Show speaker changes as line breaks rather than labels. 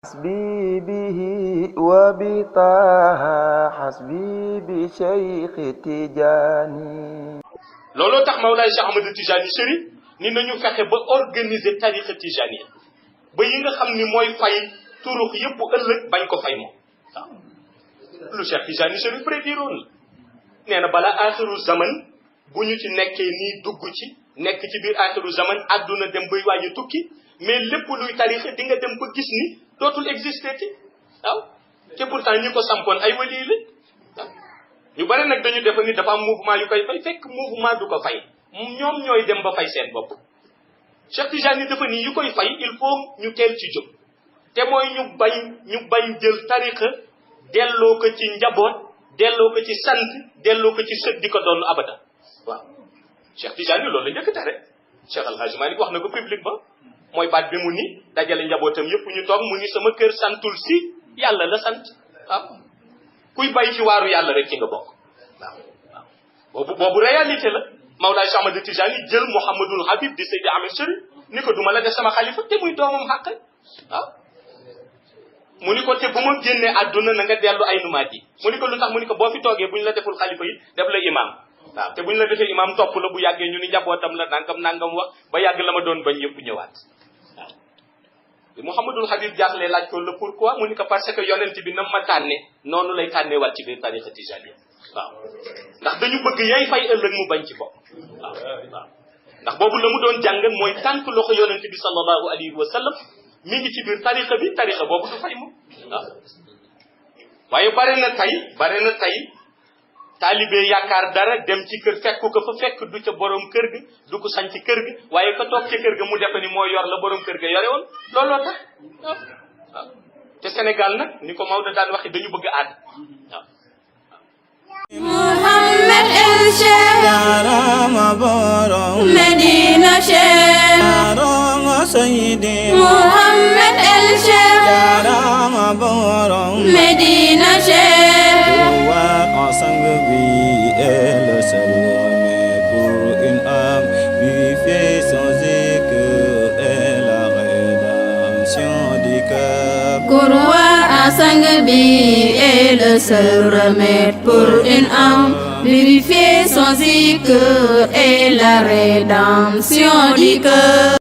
حسبي به وبطه حسبي بشيخ تجاني.
looloo tax Mawlaay Cheikh Ahmad Tijani Chérif ni nañu fexe ba organiser tariqa Tijani ba yi nga xam ni mooy fay turux yëpp ëllëg bañ ko fay moom waaw lu Cheikh Tijani Chérif prédiroon la nee na bala axiru zaman bu ñu ci nekkee nii dugg ci nekk ci biir axiru zaman àdduna dem bay waaji tukki mais lépp luy tariqa di nga dem ba gis ni dootul exister ti waaw te pourtant ñi ko sampoon ay wali la waaw ñu bari nag dañu defa ni dafa am mouvement yu koy fay fekk mouvement du ko fay ñoom ñooy dem ba fay seen bopp Cheikh Tijani dafa ni yu koy fay il faut ñu teel ci jóg te mooy ñu bañ jël tariqa delloo ko ci njaboot delloo ko ci sant delloo ko ci sët di ko doon abada waaw Cheikh Tijani loolu la njëkk tere Cheikh Al Hadj Malick wax na ko publiquement mooy baat bi mu ni dajale njabootam yëpp ñu toog mu ni sama kër santul si yàlla la sant waaw kuy bay ci waaru yàlla rek ci nga bokk waaw boobu réalité la Mawlaay Cheikh Ahmad Tijani jël Mouhamadul Habib di Seydi Ahmed Chérif ni ko duma la def sama xalifa te muy doomam xàq waaw mu ni ko te bu ma génnee àdduna na nga dellu ay numaat yi mu ni ko lu tax mu ni ko boo fi toogee bu ñu la deful xalifa yi def la imam waaw te bu ñu la defee imam topp la bu yàggee ñu ni njabootam la nangam wax ba yàgg la ma doon bañ yëpp ñëwaat waaw bi Mouhamadul Habib jaaxlee laaj ko le pourquoi mu ni ko parce que yonent bi na ma tànne noonu lay tànnee waat ci biir tariqa Tijani waaw ndax dañu bëgg yay fay ëllëg mu bañ ci bopp waaw ndax boobu la mu doon jàngan mooy tànk loxo yonent bi sallallahu alayhi wa sallam mi ngi ci biir tariqa bi tariqa boobu du fay moom waaw waaye bare na tey taalibe yaakaar dara dem ci kër fekk ko fa fekk du ca borom kër ga du ko sañ ci kër ga waaye fa toog ca kër ga mu defe ni moo yor la borom kër ga yore woon looloo tax waaw te Sénégal nag ni ko Maodo daan waxe dañu bëgg aada waaw
Muhammad el Cheikh
Yarama borom
Medina Cheikh
Yarama Sayyidi
Muhammad el Cheikh
Yarama borom
Medina Cheikh
Wa sang bi est le seul remède pour une âme vivifiée sans écueil et la rédemption du cœur.
Kurwa sang bi est le seul remède pour une âme purifiée sans écueil et la rédemption du cœur.